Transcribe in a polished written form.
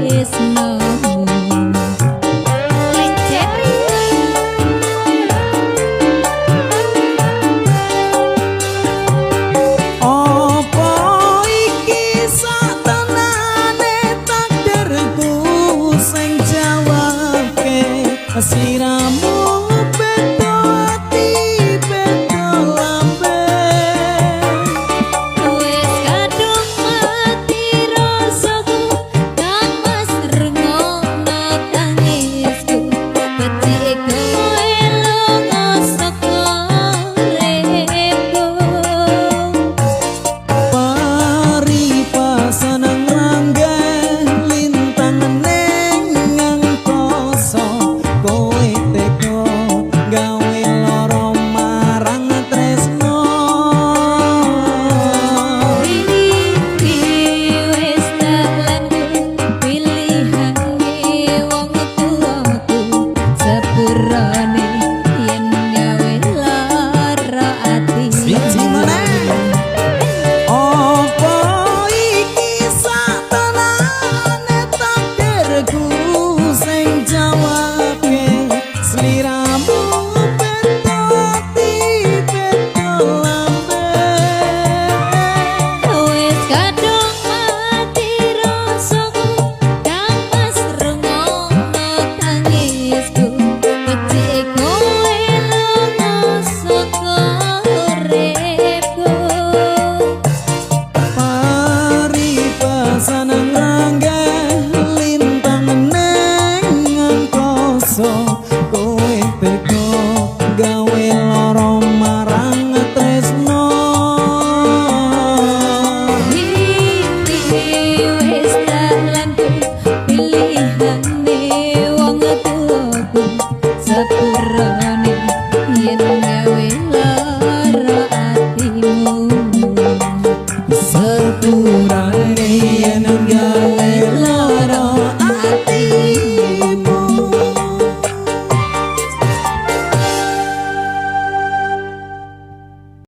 tresnomu. Lenceri. Apa iki satenane takdirku sing jawabke sliramu beda ati beda lambe? Wis kadung mati rasaku, kang Mas, rungokno tangisku. Becik kowe lunga saka uripku. Paribasan ngranggeh lintang ning angkasa, kowe tega gawe lara marang tresno. Iki wis dalanku, pilihane wong tuaku. Sepurane yen gawe lara ati. Siji meneh. Apa iki satenane takdirku sing jawabke sliramu beda ati beda lambe? Wis kadung mati rasaku, kang Mas, rungokno tangisku. Becik kowe lunga saka uripku. Paribasan ngranggeh lintang ning angkasa, kowe tega gawe lara marang tresno. Iki wis dalanku, pilihane wong tuaku. Sepurane yen gawe lara atimu. Sepurane.